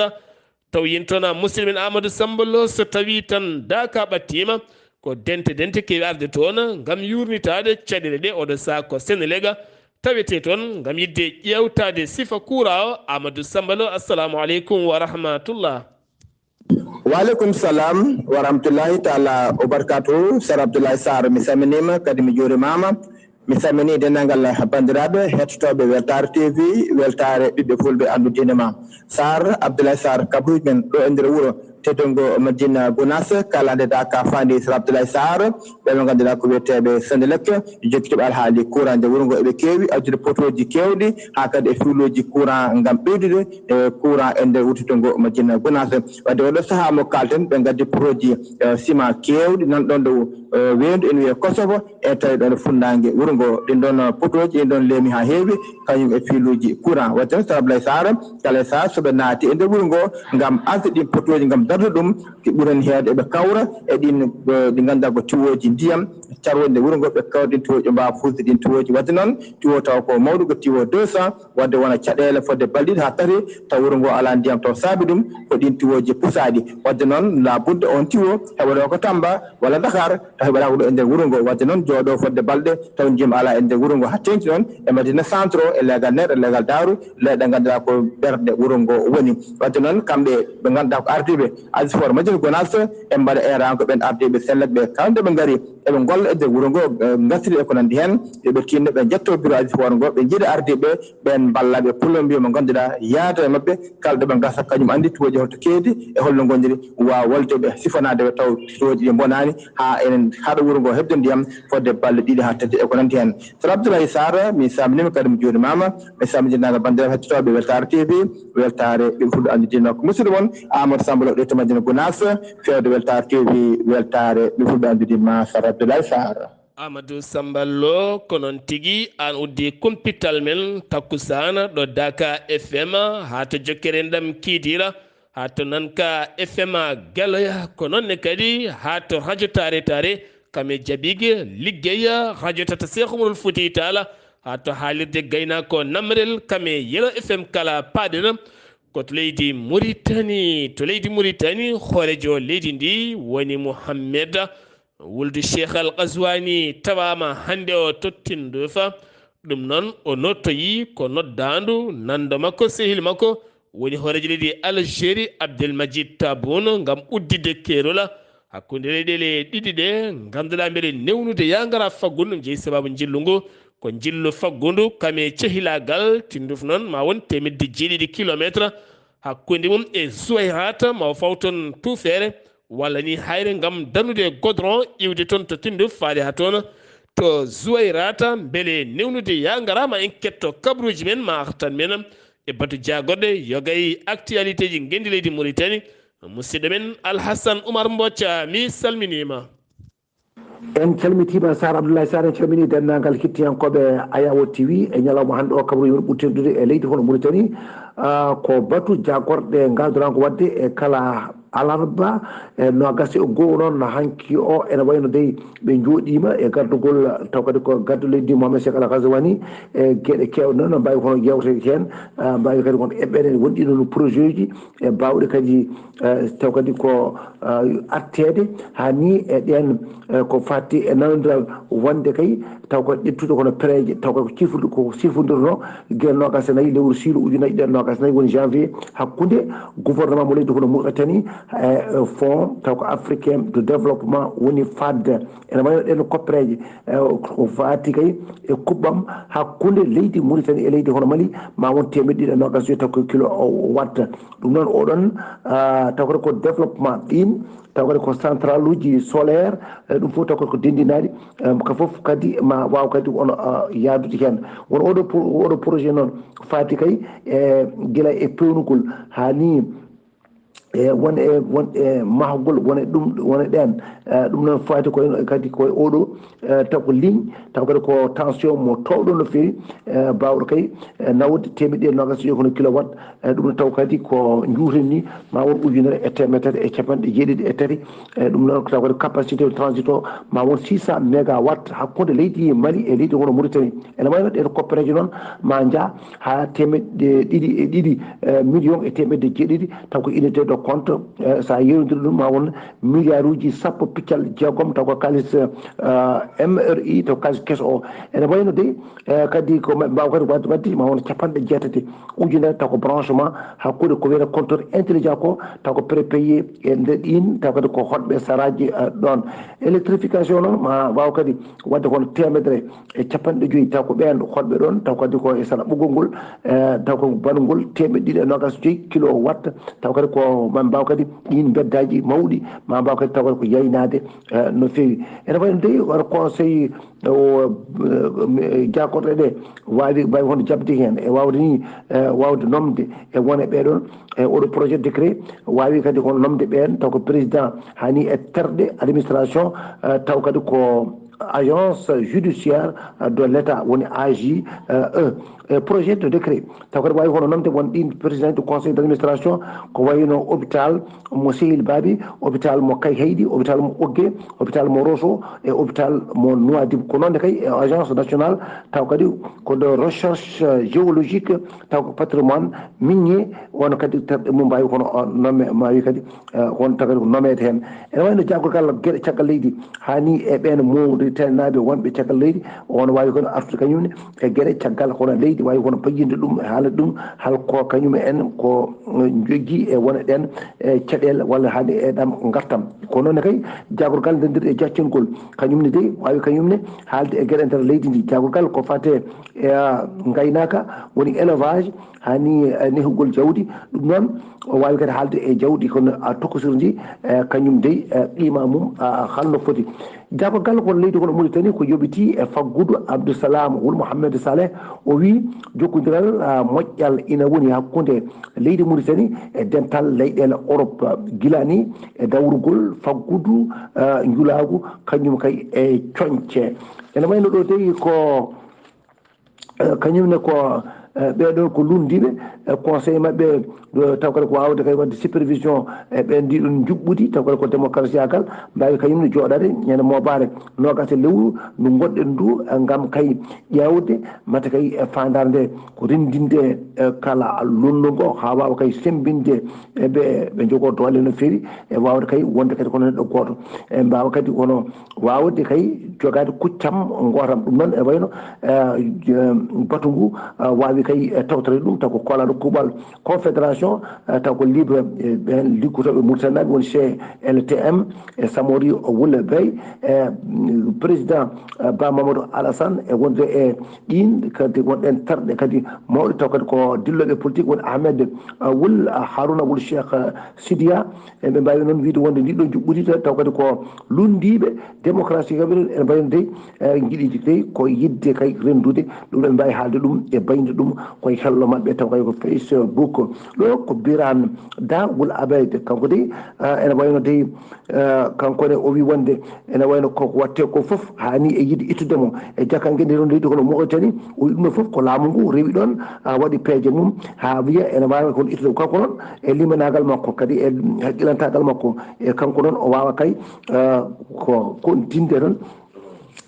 taw yin toon a musidɗo men Amadou Samba Lo, so tawi tan daaka ɓattiima, ko dente dente keewi arde toon ngam yuurnitaade caɗeele ɗe, oɗo saha ko Senelega tawetee toon ngam yiɗde ƴeewtaade sifa kuuraa o. Amadou Samba Lo, assalamu aleykum wa rahmatullah. Wa aleykum salam wa rahmatullahi taala wa barakatuhu. Sar Abdoulaye Sarr, mi salminiima, kadi mi juurimaama. Mi salminii denndaangal banndiraaɓe hettotooɓe Weltaare T V, Weltaare ɓiɓɓe Fulɓe, anndu diine ma. Sarr Abdoulaye Sarr, kabuuji men ɗo e nder wuro teddungo Madina Gounass, kala nde daaka faandi Sar Abdoulaye Sarr, ɓe ɓe ngannduɗaa ko wiyeteeɓe Senelec, jokkitiiɓe alhaali kuuraa nder wuro ngo, eɓe keewi addude potooji keewɗi, haa kadi e fiiluuji kuuraa ngam ɓeydude e kuuraa e nder wuro teddungo Madina Gounass. Wadde oɗo sahaa mo kaalten, ɓe ngaddi potooji, eh, ciment keewɗi nan ɗon ɗo, eh, weendu ene wiyee Kosovo, e tawi ɗon e funnaange wuro ngo. Ɗin ɗon potooji, ɗin ɗon leemi haa heewi, kañum e fiiluuji kuuraa. Wadde noon, Sar Abdoulaye Sarr, kala e sahaa so ɓe naati e nder wuro ngo ngam asde ɗin potooji, ngam darnude ɗum, ki ɓuren heewde eɓe kawra e ɗin, eh, ɗi ngannduɗaa ko tiwooji ndiyam carwooji nder wuro ngo, ɓe kawra ɗin tiwooji, ɓe mbaawa fuusde ɗin tiwooji. Wadde noon, tiwo taw ko mawɗo, ko tiwo deux cents, wadde wona caɗeele fodde balɗe ɗiɗi haa tati, taw wuro ngo alaa ndiyam, taw saabi ɗum ko ɗin tiwooji pusaaɗi. Wadde noon, labudde on tiwo heɓa ɗo ko Tamba walla Dakar, taw heɓataa ko ɗo e nder wuro ngo. Wadde noon, jooɗo fodde balɗe taw ndiyam alaa e nder wuro ngo, haa teeŋti noon e Madina Centre, e leegal Nder, e leegal Daaru, leeɗe ngannduɗaa ko ɓerɗe wuro ngo woni. Wadde noon, kamɓe ɓe ngannduɗaa ko ardiiɓe Azifor Madina Gounass, ɓe mbaɗa eeraango ɓeen ardiiɓe Senelec ɓe, kala nde ɓe ngari, eɓe ngolla e nder wuro ngo, eh, ngasri e ko nanndi heen, yo ɓe tinno ɓe njetto bureau Azifor ngo, ɓe njiida ardiiɓe ɓeen, mballa ɓe, plombier mo ngannduɗaa yaada e maɓɓe, kala ɗo ɓe ngasa, kañum anndi tiwooji holto keedi e holno ngoniri, waawa wallude ɓe, sifanaade ɓe taw tiwooji ɗi mbonaani, haa enen haɗa wuro ngo heɓde ndiyam fodde balɗe ɗiɗi haa tati e ko nanndi heen. Sar Abdoulaye Sarr, mi salminiima kadi mi juurimaama, mi salmini denndaangal banndiraaɓe hettotooɓe Weltaare T V, Weltaare ɓiɓɓe Fulɓe, anndu diine ma. Ko musidɗo mon Amadou Samba Lo ɗo to Madina Gounass, feewde Weltaare T V, Weltaare ɓiɓɓe Fulɓe, anndu diine ma, Sar Abdoulaye Sarr. Amadou Samba Lo, ko noon tigi, aan uddi kumpital men takkusaana ɗo Daaka F M, haa to jokkere ndam Kiidiira, haa to Nanka F M Galoya, ko noon ne kadi haa to rajo Taare Taare, kam e jaɓiige liggeya rajo tata Seex Umarul Fuuti Taala, haa to haalirde gaynaako Namrel, kam e Yelo F M kala paaɗena. Ko to leydi Muritani, to leydi Muritani, hooreejo leydi ndi woni Muhammed Wuldu Cheikh Al Ghazwani, tawaama hannde o tottindo fa. Ɗum noon, o nottoyi ko noddaandu nanndo makko, sehil makko, woni hooreejo leydi Algérie, Abdelmajid Tabboune, ngam udditde keerol Hakkunde leyɗeele ɗiɗi ɗe, ngannduɗaa mbele newnude yaangara faggudu ɗum jeyi sababu njillu ngu, ko njillu faggudu kame cehilaagal, tinnduf noon ma won teemedde jeeɗiɗi kilometre hakkunde mum e Zuwayrata, ma o faw toon tuufeere, walla ni hayre ngam danude godron, iwde toon to tinnduf faade haa toon to Zuwayrata, mbele newnude yaangara ma en ketto kabaruuji men ma artan men e batu jaagorɗe yogay actualité ji ngenndi leydi Mauritanie. Musidɗo men Alhassan Oumar Mbocca, mi salminiima. En calmitiima Sar Abdoulaye Sar, en calminii denndaangal hettiyankooɓe Ayawo T V e ñalawma hannde o, kabaruuji men ɓuri teddude e leydi hono Mauritanie. Ah, ko batu jaagorɗe ngaaduraango waɗde e kala alarba e noogas e goo noon hanki o, ene wayno dey ɓe njooɗiima e gardugol taw kadi ko gardiiɗo leydi Mohamed Cheikh Al Ghazouani e geɗe keewɗe noon no mbaawi kono yeewteede heen, ah, mbaawi kadi kono eɓɓeede wonɗi noon projet uji e baawɗe kadi, eh, taw kadi ko, eh, arteede haa nii e ɗeen, eh, ko faati e nanondiral wonde kay taw ko ƴettude kono pereeje taw kadi ko cifrude ko sifrondirnoo gila noogas e nayi lewru siilu ujunnaji ɗiɗi e noogas e nayi woni janvier hakkunde gouvernement mo leydi hono Mauritanie e, eh, fonds taw ko africain de développement woni faade ene wayno ɗeen koppereeje, eh, ko faati kay e kuɓɓam hakkunde leydi Mauritanie e leydi hono Mali ma won teemeɗɗe ɗiɗi e noogas e joy taw ko kilo o watta. Ɗum noon oɗon, ah, taw kadi ko développement ɗiin, taw kadi ko centraluuji solaire, eh, ɗum fof taw kadi ko denndinaaɗi, eh, ko fof kadi ma waaw kadi won, ah, yaadude heen. Won oɗo pro-, oɗo projet noon faati kay e gila e peewnugol haa nii e won e, won e mahgol, won e ɗum, won e ɗeen. Eh, ɗum noon faati koye kadi koye oɗo, eh, taw ko ligne, taw kadi ko tension mo toowɗo no feewi, eh, baawɗo kay, eh, nawde teemeɗɗe ɗiɗi e noogas e joy kono kilowatt, eh, ɗum taw kadi ko njuuren ni ma won ujunere e teemedere e capanɗe jeeɗiɗi e tati, eh, ɗum noon taw kadi capacité de transit o ma won six cent mégawatt hakkunde leydi Mali e leydi hono Mauritanie. Ene wayno ɗeen koppereeje noon ma njah haa teemeɗɗe ɗiɗi e ɗiɗi, eh, million e teemeɗɗe jeeɗiɗi, taw ko unité de compte, eh, so a yeewndiri ɗum ma won milliard uji sappo piccal jeegom, taw ko kaalis, eh, M R I, taw ko kaalis keso o. Ene wayno dey, eh, kadi ko ma-, mbaawa kadi waɗde, waɗde ma won capanɗe jeetati ujunere, taw ko branchement hakkunde ko wiyata compteur intelligent ko, taw ko prépayé e nder ɗiin, taw kadi ko hoɗɓe saraaji, eh, ɗoon. Électrification noon ma waaw kadi waɗde kono teemedere e capanɗe joyi, taw ko ɓeen hoɗɓe ɗoon, taw kadi ko e sara ɓoggol ngol, eh, taw ko banngol teemeɗɗe ɗiɗi e noogas e joyi kilowatt, taw kadi ko ma mbaaw kadi ɗiin mbeddaaji mawɗi, ma mbaaw kadi taw kadi ko yaynaade, eh, no feewi. Ene wayi no dey wata conseil o, eh, jaakorɗe ɗe waawi, mbaawi hono jaɓde heen e waawde ni, eh, waawde nomde e won e ɓee ɗoon, e oɗo projet décret waawi kadi hono nomde ɓeen, taw ko président hani e terɗe administration, eh, taw kadi ko agence judiciaire de l'État woni A J E. E projet de décret taw kadi waawi hono nomde won ɗiin président du conseil d'administration ko wayno hôpital mo Sehil Babi, hôpital mo Kayhayɗi, hôpital mo Ogge, hôpital mo Rosso e hôpital mo Nouadhibou. Ko noon ne kay e agence nationale taw kadi ko de recherche géologique taw ko patrimoine minier, won kadi terɗe mum mbaawi kono o nomme maawi kadi, eh, won taw kadi ko nomeede heen. Ene wayno jaagorgal geɗe caggal leydi hani e ɓeen mowɗi tenaaɓe wonɓe caggal leydi, won waawi kono artude kañum ne e geɗe caggal kono leydi waawi kono bayyinde ɗum e haalde ɗum hal ko kañum en ko, eh, njogii e won e ɗeen, eh, caɗeele walla hani e ɗam ngartam. Ko noon ne kay jaagorgal ndendirɗe e jaccingol kañum ne dey waawi kañum ne haalde e geɗe nder leydi ndi. Jaagorgal ko fate e, ah, ngaynaaka woni élevage hani, eh, nehugol jawdi. Ɗum noon o waawi kadi haalde e jawdi kono a tokosirdi, eh, kañum dey, eh, qiima mum, ah, halno foti. Jaagorgal kono leydi kono Mauritanie ko yoɓiti e faggudu Abdou Salam Wul Mohamed Saleh. O wii jokkondiral, ah, moƴƴal ina woni hakkunde leydi Mauritanie e dental leyɗeele Europe, ah, gila ni e dawrugol faggudu, ah, njulaagu kañum kay e coñce. Ene wayno ɗo dey ko, eh, kañum ne ko, eh, ɓeeɗo ko lunndiiɓe, eh, conseil maɓɓe, eh, taw kadi ko waawde kay waɗde supervision e ɓeen ndi ɗum njuɓɓudi, taw kadi ko démocratie agal, mbaawi kañum ne jooɗaade ñande moobaare noogas e lewru ndu ngonɗen ndu, eh, ngam kay ƴeewde mate kay e faandaare nde ko renndinde, eh, kala lunndugo haa waawa kay semmbinde e ɓe, ɓe njogoo doole no feewi e waawde kay wonde kadi kono neɗɗo gooto. E mbaawa kadi kono waawde kay jogaade kuccam ngootam. Ɗum noon ene wayno, eh, Batu ngu, ah, waawi kay, eh, tawtoreede ɗum, taw ko koolaaɗo kuuɓal Confédération, eh, taw ko libre, eh, ɓeen liggotooɓe Mauritanie naaɓe woni C L T M e Samori o Wulle Bey, eh, président, eh, Ba Mamadou Alassane e wonde e ɗiin kadi wonɗen terɗe kadi mawɗe, taw kadi ko dillooɓe politique woni Ahmed, eh, Wul, ah, Harouna Wul Cheikh, eh, Sidiya, e ɓe mbaawi noon wiyde wonde ndiɗo njuɓɓudi taw kadi ko lunndiiɓe démocratie kaɓe ene mbayi no dey, eh, njiɗi dey ko yiɗde kay renndude ɗum, ɓe mbaawi haalde ɗum e bayde ɗum koye hello maɓɓe, taw kay ko Facebook. Ɗo ko Birane Da Wul Abeid, kanko dey, eh, ene wayno dey, eh, kanko ne o wi wonde ene wayno ko watte ko fof haani e yiɗde ittude mo e jakkange nde ɗon leydi kono Mauritanie, o wi ɗum ɗo fof ko laamu ngu rewi ɗon, ah, waɗi peeje mum haa wiya ene waawi kon ittude mo. Kanko noon e limanaagal makko kadi e haqqilantaagal makko e kanko noon o waawa kay, ah, ko kon dinde tan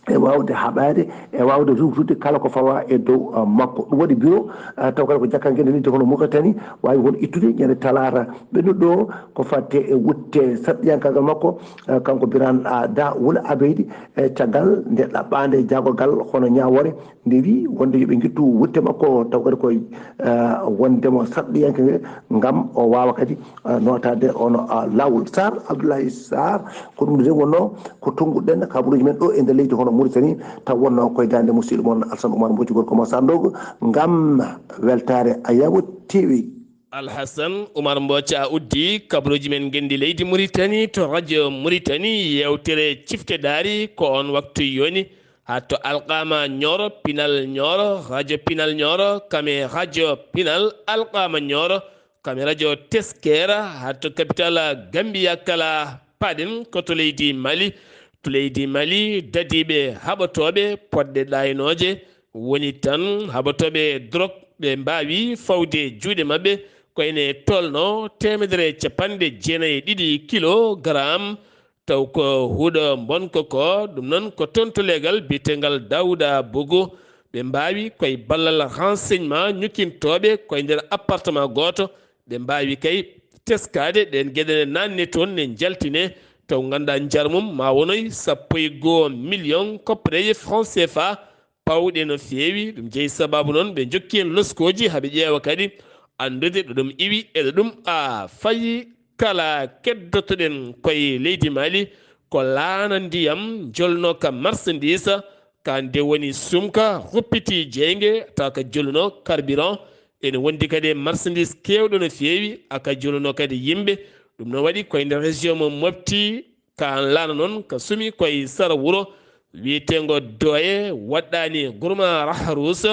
e waawde haɓaade e waawde ruwtude kala ko fawa e dow, ah, makko. Ɗum waɗi bureau, ah, taw kadi ko jakkange nde leydi kono Mauritanie waawi kon ittude ñande talaata ɓennuɗo o ko fatte e wutte sarɗiyankaagal makko, ah, kanko Birane, ah, Da Wul Abeydi, e caggal nde ɗaɓɓaande jaagorgal hono ñaawoore nde wi wonde yo ɓe ngittu wutte makko, taw kadi koye, eh, wonde mo sarɗiyanke nde ngam o waawa kadi, eh, nootaade ono, ah, laawol. Sarr, Abdoulaye Sarr, ko ɗum de wonno ko tonnguɗen kabaruuji men ɗo e nder leydi hono Mauritanie, taw wonno koye daande musidɗo mon Alassane Oumar Mbodji gorko mo Sandogo ngam weltaare Ayaawo T V. Alhasan Oumar Mbodj a uddi kabaruuji men ngenndi leydi Mauritanie to radio Mauritanie, yeewtere cifte daari ko on waktu yoni. Haa to Alqama Nioro, Pinal Nioro, radio Pinal Nioro, kame radio Pinal Alqama Nioro, kame radio Teskera, haa to capital Gambia kala paɗen ko to leydi Mali. To leydi Mali, dadiiɓe haɓotooɓe poɗɗe ɗaaynooje woni tan haɓotooɓe drog ɓe mbaawi fawde juuɗe maɓɓe ko ene tolno teemedere e capanɗe jeenayi e ɗiɗi kilogaram. Taw ko huɗo mbonko ko, ɗum noon ko toon to leegal biyeteegal Dawda Bogo. Ɓe mbaawi koye ballal renseignement ñukkintooɓe koye nder appartement gooto. Ɓe mbaawi kay teskaade ɗeen geɗe ne naatne toon ne njaltine. Taw ngannduɗaa njar mum ma wonoy sappo e goo million koppareeje franc C F A. Pawɗe no feewi, ɗum jeyi sababu noon ɓe njokki heen loskooji haa ɓe ƴeewa kadi anndude ɗo ɗum iwi e ɗo ɗum, a, fayi. Kala keddotoɗen koye leydi Mali ko laana ndiyam jolnooka marchandise, ka nde woni sumka huppiti jeynge, taw ka jolnuno carburant. Ene wondi kadi e marchandise keewɗo no feewi, a, ka jolnuno kadi yimɓe. Ɗum no waɗi koye nder région mo Mopti, ka laana noon ka sumi koye sara wuro wiyeteengo Doye, waɗɗaani Gourma Rahrous.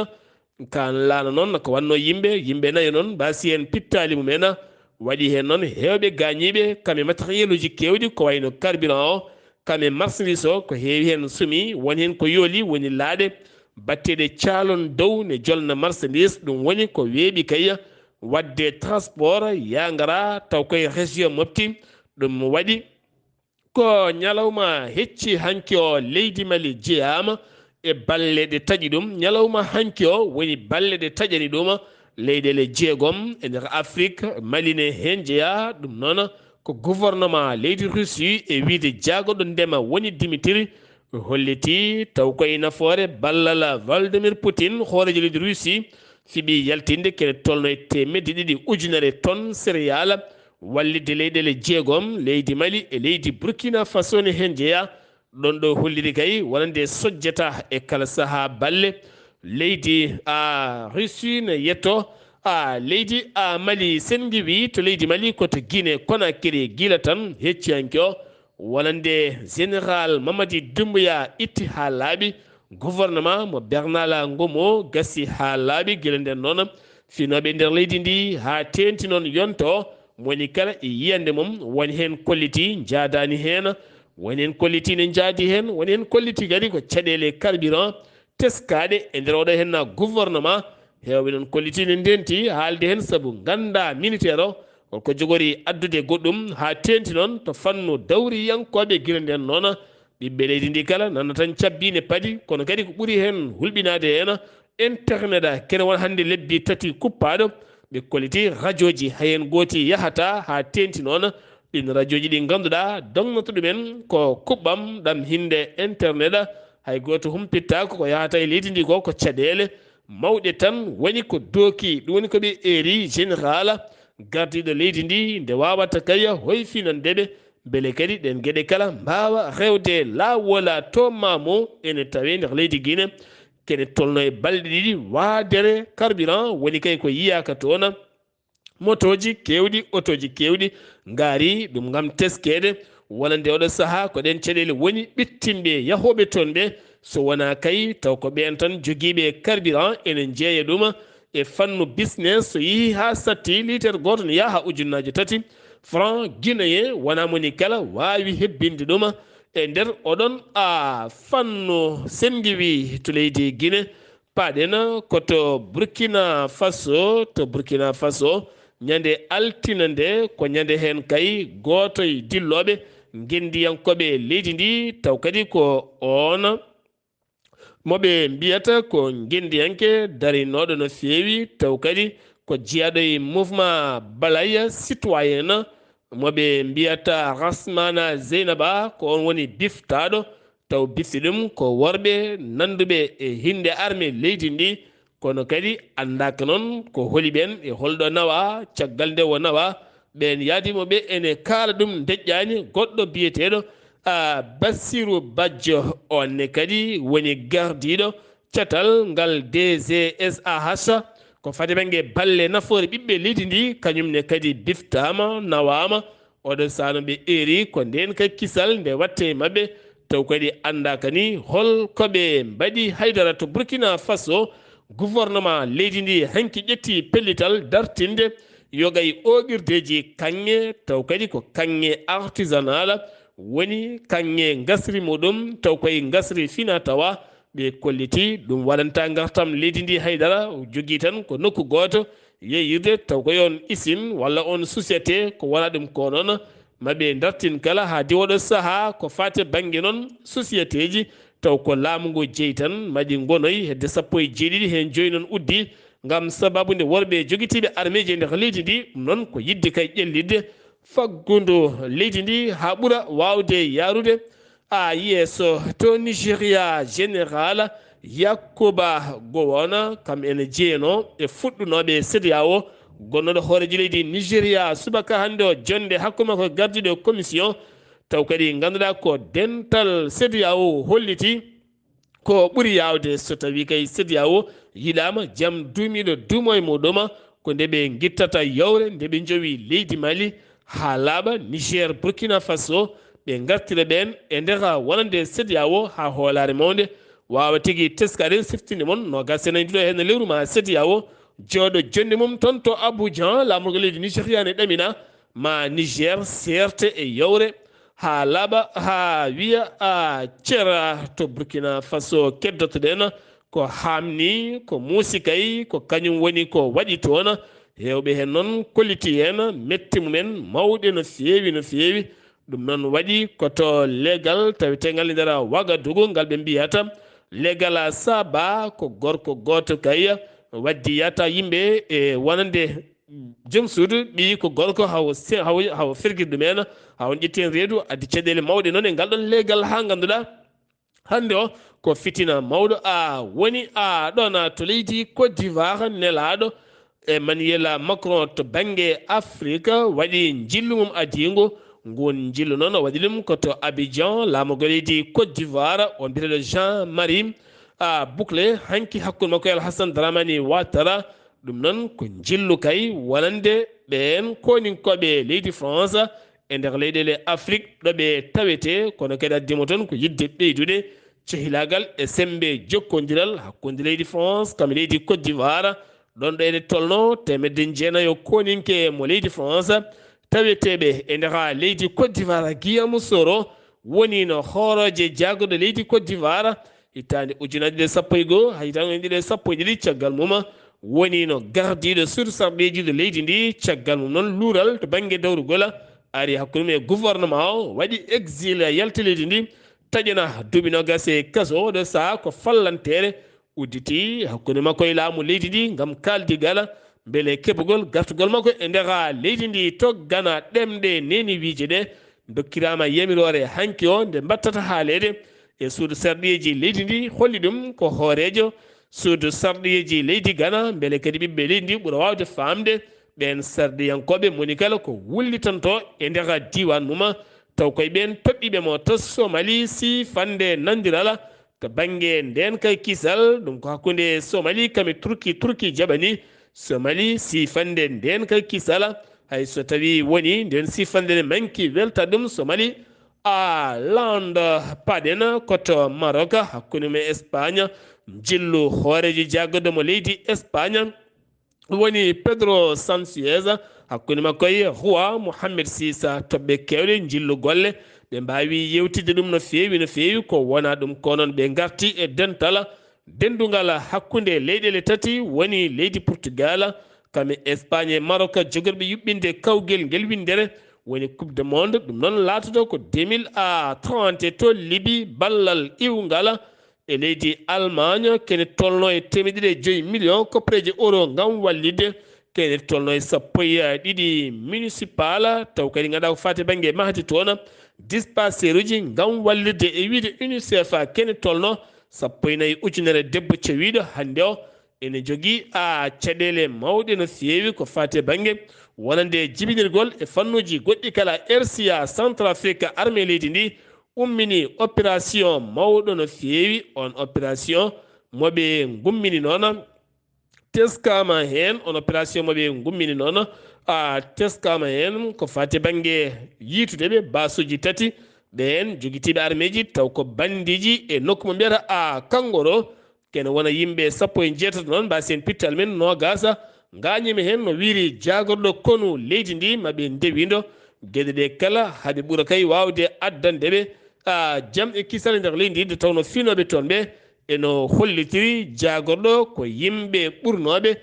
Ka laana noon ko wanno yimɓe, yimɓe nayo noon mbaasi heen pittaali mumen, waɗi heen noon heewɓe gaañiiɓe, kam e matériel uji keewɗi ko wayno carburant o, kam e marchandise o ko heewi heen sumi, won heen ko yooli woni laaɗe, batteɗe caalon dow ne jolna marchandise, ɗum woni ko weeɓi kay waɗde transport yaangara taw koye région Mopti. Ɗum waɗi ko ñalawma hecci hanki o leydi Mali jeyaama e balle ɗe taƴi ɗum. Ñalawma hanki o woni balle ɗe taƴani ɗum leyɗeele jeegom e nder Afrik, Mali ne heen jeyaa. Ɗum noon ko gouvernement leydi Russie e wiyde jaagoɗo ndema woni Dimitri holliti taw koye nafoore ballal Vladimir Putin, hooreejo leydi Russie, fiɓi yaltinde kene tolno e teemedde ɗiɗi ujunere tonnes céréales, wallitde leyɗeele jeegom, leydi Mali e leydi Burkina Faso ne heen jeyaa. Ɗoon ɗo holliri kay wonande sojjata e kala sahaa balle leydi, a, Russie ne yetto, a, leydi, a, Mali. Sen ngiwi to leydi Mali ko to Guinée Conakry gila tan hecciyanke o wonande général Mamadi Doumbouya itti haa laaɓi, gouvernement mo Bernala Ngomo gasi haa laaɓi gila nden noon. Finooɓe nder leydi ndi haa teenti noon yonto o moni kala e yiyande mum, woni heen kolliti njaadaani heen, woni heen kolliti ne njaadi heen, woni heen kolliti kadi ko caɗeele carburant teskaaɗe e nder oɗo heen gouvernement. Heewɓe noon kolliti ne ndenti haalde heen sabu ngannda militaire o holko jogori addude goɗɗum haa teenti noon to fannu dawriyankooɓe gila nden noon. Ɓiɓɓe leydi ndi kala nana tan cabbi ne padi, kono kadi ko ɓuri heen hulɓinaade heen internet a kene won hannde lebbi tati kuppaaɗo. Ɓe kolliti rajooji hay heen gooti yahata haa teenti noon. Ɗin rajooji ɗi ngannduɗaa dognoto ɗumen ko kuɓɓam ɗam hinde internet a, hay gooto humpittaako ko yahata e leydi ndi ko ko caɗeele. mawɗe tan woni ko dooki, ɗum woni ko ɓe eeri général gardiiɗo leydi ndi, nde waawata kay hoyfinande ɓe, mbele kadi ɗeen geɗe kala mbaawa rewde laawol. To Mamo ene tawee nder leydi Guinée, kene tolno e balɗe ɗiɗi waadere carburant woni kay ko yiyaaka toon. Motooji keewɗi, otooji keewɗi ngaari ɗum ngam teskeede. Wonande oɗo sahaa ko ɗeen caɗeele woni ɓittinɓe yahooɓe toon ɓe, so wonaa kay taw ko ɓeen tan jogiiɓe carburant ene njeeya ɗum e fannu business. So yehii haa satti liitere gooto ne yaha ujunnaaje tati, franc guinéen wonaa mo ni kala waawi hebbinde ɗum e nder oɗon a fannu. Sen ngiwii to leydi Guinée, paaɗen ko to Burkina Faso. To Burkina Faso, ñande altine nde, ko ñande heen kay gooto e dillooɓe ngenndiyankooɓe leydi ndi, taw kadi ko oon mo ɓe mbiyata ko ngenndiyanke darinooɗo no feewi, taw kadi ko jeyaaɗo e mouvement Balaya Citoyen, mo ɓe mbiyata Rasmana Zeynaba, ko oon woni biftaaɗo, taw bifti ɗum ko worɓe nannduɓe e hinnde armée leydi ndi, kono kadi anndaaka noon ko holi ɓeen e holɗo nawa, caggal nde o nawa. Ɓeen yaadi mo ɓe ene kaala ɗum ndeƴƴaani. Goɗɗo biyeteeɗo, a, Bassirou Badjo, oon ne kadi woni gardiiɗo catal ngal D G S A H, ko fade bannge balle nafoore ɓiɓɓe leydi ndi, kañum ne kadi biftaama, nawaama. Oɗo sahaa no ɓe eeri ko ndeen kay kisal nde watte e maɓɓe, taw kadi anndaaka ni hol ko ɓe mbaɗi haydara. To Burkina Faso, gouvernement leydi ndi hanki ƴetti pellital dartinde yoga e ooɓirdeeji kaŋŋe, taw kadi ko kaŋŋe artisanal woni kaŋŋe ngasri muɗum, taw koye ngasri fina tawa. Ɓe kolliti ɗum waɗanta ngartam leydi ndi haydara, o jogii tan ko nokku gooto yeeyirde, taw ko yon usine walla on société, ko wona ɗum ko noon. Ma ɓe dartin kala haa diwa oɗo sahaa ko faati bannge noon sociétéji, taw ko laamu ngu jeyi tan, ma ɗi ngonoy hedde sappo e jeeɗiɗi, heen joyi noon uddi, ngam sababu nde worɓe jogitiiɓe armeeji e nder leydi ndi, ɗum noon ko yiɗde kay ƴellitde faggudu leydi ndi haa ɓura waawde yaarude a yeeso. To Nigeria, général Yakuba Gowon, kam ene jeyanoo e fuɗɗunooɓe CEDEAO, gonnooɗo hooreejo leydi Nigeria subaka hannde o, jonnde hakkunde makko e gardiiɗo e commission, taw kadi ngannduɗaa ko dental CEDEAO holliti ko ɓuri yaawde so tawii kay CEDEAO yiɗaama, jam duumiiɗo duumo e muɗum, ko nde ɓe ngittata yawre nde ɓe njowi leydi Mali haa laaɓa, Niger, Burkina Faso, ɓe ngartira ɓeen e nder wonande CEDEAO haa hoolaare mawnde waawa tigi teskaade. Siftinde mon, noogaas e nayi ndiɗo heen lewru ma CEDEAO jooɗo jonnde mum toon to Abidjan, laamorgo leydi Nigeria ne ɗamina ma Niger seerte e yawre haa laaɓa, haa wiya a cera. To Burkina Faso keddotoɗen, ko haamni, ko muusi kay, ko kañum woni ko waɗi toon. Heewɓe heen noon kolliti heen, metti mumen mawɗe no feewi, no feewi. Ɗum noon waɗi ko to leegal taweteengal e nder Wagadugu, ngal ɓe mbiyata leegal Saba, ko gorko gooto kay waddi yata yimɓe e wonande joom suudu, ɓiyi ko gorko, hawo se-, hawo, hawo fergir ɗum en, hawo ƴetti heen reedu, addi caɗeele mawɗe noon e ngal ɗoon leegal, haa ngannduɗaa hannde o ko fitina mawɗo a woni a ɗoon to leydi Côte d'Ivoire. Nelaaɗo Emmanuel Macron to bannge Afrique waɗi njillu mum adiingu. Nguun njillu noon o waɗi ɗum ko to Abidjan, laamorgo leydi Côte d'Ivoire, on mbiyeteeɗo Jean-Marie, a, Bouclé, hanki hakkunde makko e Alassane Dramane Ouattara. Ɗum noon ko njillu kay wonande ɓeen kooninkooɓe leydi France e nder leyɗeele Afrik ɗo ɓe tawetee, kono kadi addiima toon ko yiɗde ɓeydude cehilaagal e semmbe jokkondiral hakkunde leydi France kam e leydi Côte d'Ivoire. Ɗoon ɗo ene tolnoo teemedde jeenayo kooninke mo leydi France taweteeɓe e nder leydi Côte d'Ivoire. Guillaume Soro woniino hoorooje jaagorɗe leydi Côte d'Ivoire hitaande ujunaaji ɗiɗi e sappo e goo haa hitaande ujunaaji ɗiɗi e sappo e ɗiɗi. Caggal mum woniino gardiiɗo suudu sarɗiiji leydi ndi. Caggal mum noon luural to bannge dawrugol ari hakkunde mum e gouvernement o, waɗi exil, yalti leydi ndi, taƴana duuɓi noogaas e kaso. Oɗo sahaa ko fallanteere udditi hakkunde makko e laamu leydi ndi ngam kaaldigal mbele keɓugol gartugol makko e nder leydi ndi. To Gana, ɗemɗe neeniiwiije ɗe ndokkiraama yamiroore hanki o nde mbattata haaleede e suudu sarɗiiji leydi ndi, holli ɗum ko hooreejo suudu sarɗiyeeji leydi Gana, mbele kadi ɓiɓɓe leydi ndi ɓura waawde faamde ɓeen sarɗiyankooɓe, moni kala ko wullitanto e nder diiwaan mum, taw koye ɓeen toɗɗiiɓe mo to Somali, siifande nanndiral to bannge ndeen kay kisal, ɗum ko hakkunde Somali kam e Turki, Turki jaɓani Somali siifande ndeen kay kisal, hay so tawii woni ndeen siifande ne manki weltaade ɗum Somali. A lawndo paɗen ko to Maroc, hakkunde mum e Espagne, njillu hooreejo jaagorɗo mo leydi Espagne woni Pedro Sanchez, hakkunde makko e Juan Mohamed Sisa. Toɓɓe keewɗe njillu golle, ɓe mbaawi yewtidde ɗum no feewi, no feewi, ko wonaa ɗum. Ko noon ɓe ngarti e dental denndungal hakkunde leyɗeele tati, woni leydi Portugal, kam e Espagne e Maroc, jogorɓe yuɓɓinde kawgel ngel winndere, woni Coupe du Monde. Ɗum noon laatoto ko deux mille trente to Libi, ballal iwngal e leydi Allemagne, kene tolno e teemedde ɗiɗi e joyi million koppareeje euro ngam wallitde, kene tolno e sappo e ɗiɗi municipal, taw kadi ngannduɗaa ko faati bannge mahdi toon, dispensaire uji ngam wallitde e wiyde UNICEF, kene tolno sappo e nayi ujunere debbo cawiiɗo hannde o ene jogii a caɗeele mawɗe no feewi ko faati e bannge wonande jibinirgol e fannuuji goɗɗi kala. R C A Centrafrique, armée leydi ndi ummini opération mawɗo no feewi. On opération mo ɓe ngummini noon, teskaama heen, on opération mo ɓe ngummini noon, a, teskaama heen ko faati e bannge yiytude ɓe baasuuji tati, ɓeen jogitiiɓe armeeji, taw ko banndiiji e nokku mo mbiyata a Kangoro, kene wona yimɓe sappo e jeetato noon, mbaasi heen pittal men noogaas, ngaañi mi heen no wiyri jaagorɗo konu leydi ndi, ma ɓe ndewindo geɗe ɗe kala, haɓe ɓura kay waawde addande ɓe, a, jam e kisal e nder leydi ndi, nde tawnoo finooɓe toon ɓe eno hollitiri jaagorɗo ko yimɓe ɓurnooɓe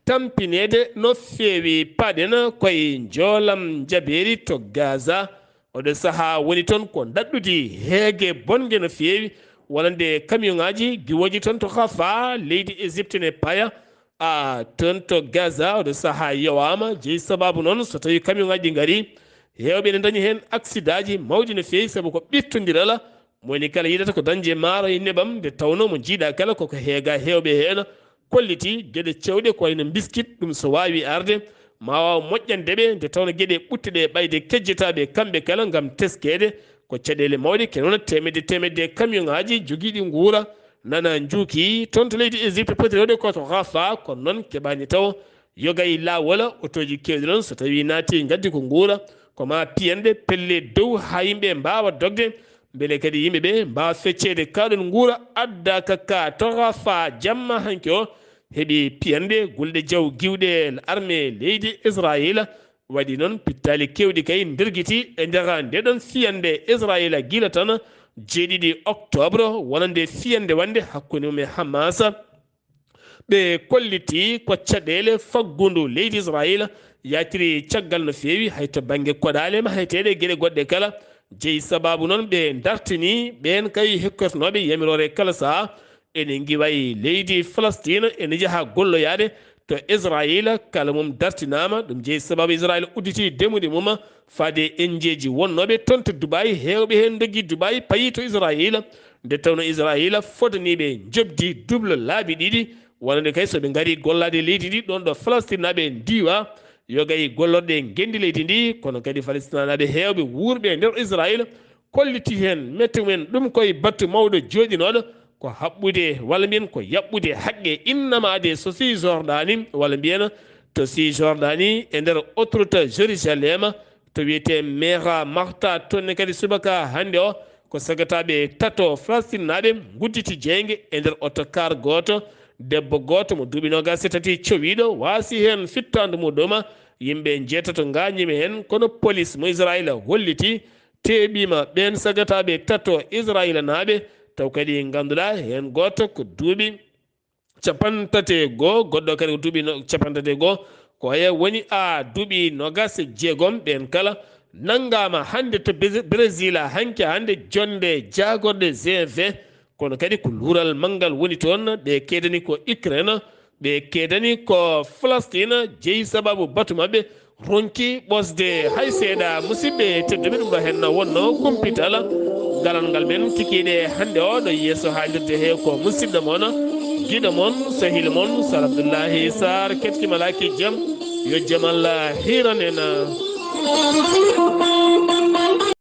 tampineede no feewi. Paɗen koye njoolam njabeeri to Gaza. Oɗo sahaa woni toon ko daɗɗudi heege bonge no feewi, wonande camion ŋaaji giwooji toon to Rafah, leydi Égypte ne paya, a, toon to Gaza. Oɗo sahaa yowaama, jeyi sabaabu noon so tawii camion ŋaaji ɗi ngarii, heewɓe ene ndañi heen aksidaaji mawɗi no feewi, sabu ko ɓittondiral. Mo woni kala yiɗata ko dañde maaro e neɓam, nde tawnoo mo njiiɗaa kala koko heegaa heewɓe heen, kolliti geɗe cewɗe ko wayno mbiskit, ɗum so waawi arde, ma waaw moƴƴande ɓe, nde tawnoo geɗe ɓutte ɗe ɓayde kejjataaɓe kamɓe kala ngam teskeede. Ko caɗeele mawɗe, kene wona teemedde teemedde camion ŋaaji jogiiɗi nguura nana njuuki toon to leydi Égypte, poti rewde ko to Rafah, kono noon keɓaani taw yoga e laawol. Otooji keewɗi noon so tawii naati ngaddi ko nguura, ko ma piyanɗe pelle dow haa yimɓe mbaawa dogde, mbele kadi yimɓe ɓe mbaawa fecceede. Kaɗon nguura adda ka ka to Rafah jamma hanki o heɓi piyanɗe gulɗe jaw giwɗe armée leydi Israayiila. Waɗi noon pittaali keewɗi kay ndergiti e nder ndeɗon fiyannde Israayiila gila tan jeeɗiɗi octobre, wonande fiyannde wonnde hakkunde mum e Hamas. Ɓe kolliti ko caɗeele faggundu leydi Israayiila yaltiri caggal no feewi, hay to bannge koɗaale maheteeɗe, geɗe goɗɗe kala. Jeyi sabaabu noon ɓe dartini ɓeen kay hekkotonooɓe yamiroore kala sahaa. Ene ngiwa e leydi Falastiin, ene njaha golloyaade to Israayiila, kala mum dartinaama. Ɗum jeyi sabaabu Israayiila udditi demuɗi mum faade e enjeeji wonnooɓe toon to Dubaay. Heewɓe heen ndogii Dubaay, payii to Israayiila, nde tawnoo Israayiila fodaniiɓe njoɓdi double laabi ɗiɗi, wonande kay so ɓe ngarii gollaade leydi ndi, ɗoon ɗo Falastiin naɓe ndiwa, yoga e gollorɗe ngenndi leydi ndi, kono kadi Falastiin naɓe heewɓe wuurɓe e nder Israayiila kolliti heen, metti men ɗum koye battu mawɗo jooɗinooɗo, ko haɓɓude, walla mbiyen ko yaɓɓude haqqe innama de so si Jordani, walla mbiyen to si Jordani e nder autoroute Jérusalem, to wiyetee Mera Marta, toon ne kadi subaka hannde o, ko sagataaɓe tato Falastinaaɓe ngudditi jeynge e nder oto kaar gooto, debbo gooto mo duuɓi noogaas e tati cowiiɗo waasi heen fittaandu muɗum. Yimɓe njeetato ngaañiima heen, kono polis mo Israayiila holliti teeɓiima ɓeen sagataaɓe tato Israayiilanaaɓe, taw kadi ngannduɗaa heen gooto ko duuɓi capanɗe tati e goo, goɗɗo kadi ko duuɓi no-, capanɗe tati e goo, ko heen woni a duuɓi noogaas e jeegom. Ɓeen kala nanngaama hannde to Brésil, hanki hannde jonnde jaagorɗe G vingt, kono kadi ko luural manngal woni toon. Ɓe keedani ko Ukraine, ɓe keedani ko Falastiin, jeyi sabaabu batu maɓɓe ronki ɓosde hay seeɗa. Musidɓe tedduɓe, ɗum ɗo heen wonnoo kumpital galangal men kikiiɗe hannde o, ɗo yeeso haalirde he ko musidɗo mon Giɗo mon, sehil mon, Sar Abdullahi Sar, kettima laki jam, yo jam Allah hiran en.